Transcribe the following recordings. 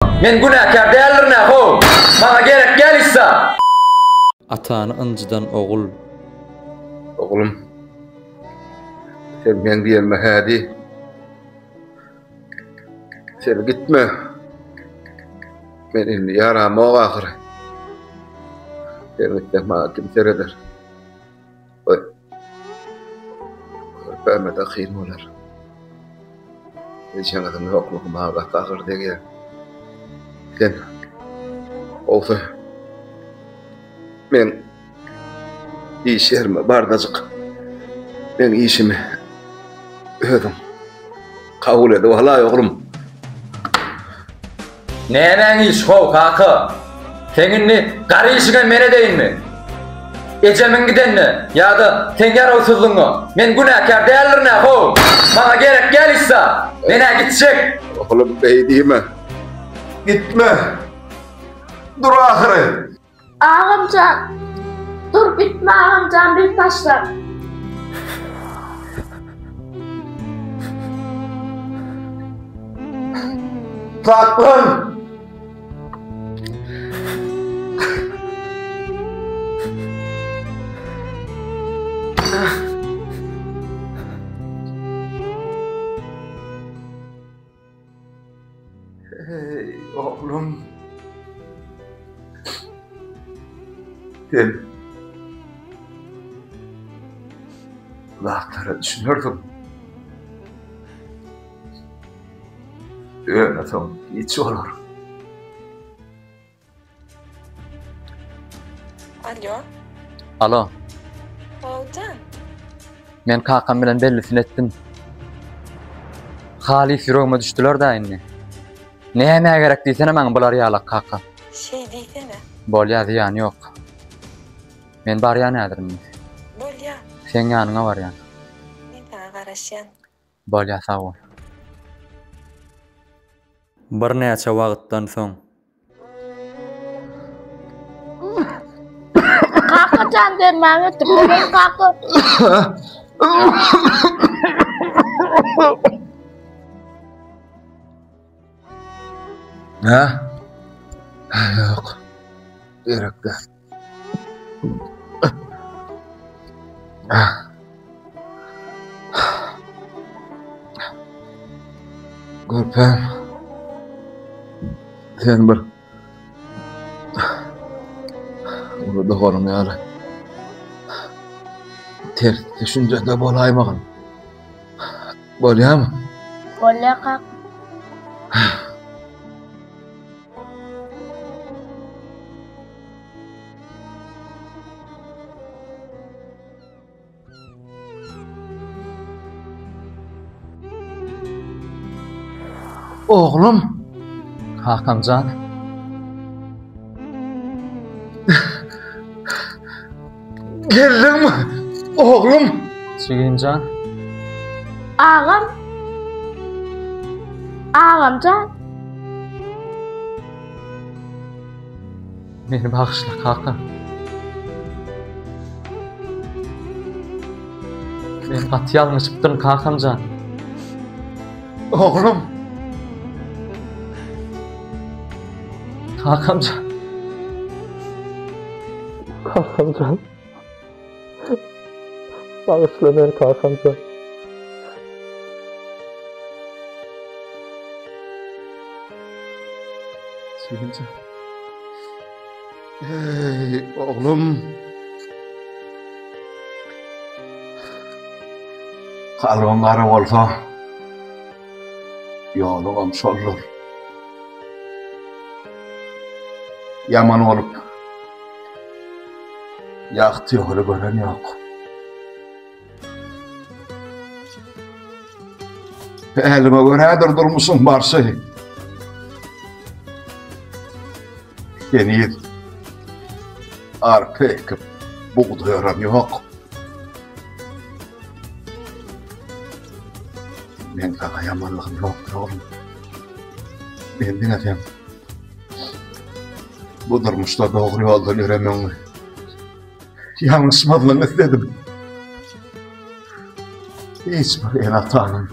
Men günäkär däldirin-ä how! Maňa gerek däl hiç zat! Atany ynjydan ogul. Oglum, sen meň diýenime hä diý. Sen gitme. Men indi ýaramok ahyry. Sen gitseň maňa kim sereder? Goý. Körpäme-de kyn bolar. Ejeňiziň ýoklugy maňa gaty agyr degýär. Sen gowsy men iş ýerime bardajyk. Meň işimi özüň kabul edip alaý oglum. Nämäň işi how kaka? Seň indi gar işiňem men edeýinmi? Ejemiň gidenine ýa-da seň ýarawsyzlygyňa men günäkär däldirin-ä how! Maňa gerek däl hiç zat! Men-ä gitjek! Oglum beý diýme. Gitme. Dur ahyry. Agamjan, dur gitme agamjan bir taşlap. Saklan! Hey oglum. Sen zatlara düşünersiň. Ýöne soň giç bolar. Alo. Alo. Oguljan. Men kakam bilen bellisini etdim. Halys ýüregime düşdüler-dä indi. Nämä gerek diýsene maňa bular ýalak kaka. Şeý diýsene. Bolýa zyýany ýok. Men barýan häzir indi. Bolýa. Seň ýanyňa barýan. Men saňa garaşýan. Bolýa sag bol. Birnäçe wagtdan soň. Kaka jan derman getir. Bereý kaka. Hä? Ýok. Gerek däl. Körpäm, sen bir uly doganyň ýaly ters düşünjede bolaýmagyn. Bolýamy? Bolýar kaka. Oglum. Kakamjan. Geldiňmi? Oglum. Jigimjan. Agam. Agamjan. Meni bagyşla kaka. Men gaty ýalňyşypdyryn kakamjan. Oglum. Kakamjan. Kakamjan. Bagyşla meni kakamjan. Jigimjan. Ey oglum. Kalbyň gara bolsa, ýoluňam şoldur. Ýaman bolup, ýagty ýoly gören ýok. Päliňe görädir durmuşyň barşy. Heniz arpa ekip bugdaý oran ýok. Men saňa ýamanlygym ýokdur oglum. Men diňe seň bu durmuşda dogry ýoldan ýöremegiňi, ýalňyşmazlygyňy isledim. Hiç bir ene-atanyň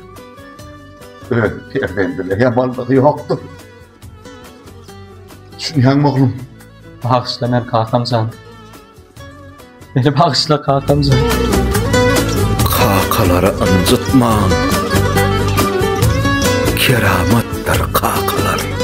öz perzendine ýamanlygy ýokdur. Düşünýäňmi oglum? Bagyşla meni kakam jan. Meni bagyşla kakam jan. Kakalary ynjytmaň. Keramatdyr kakalar.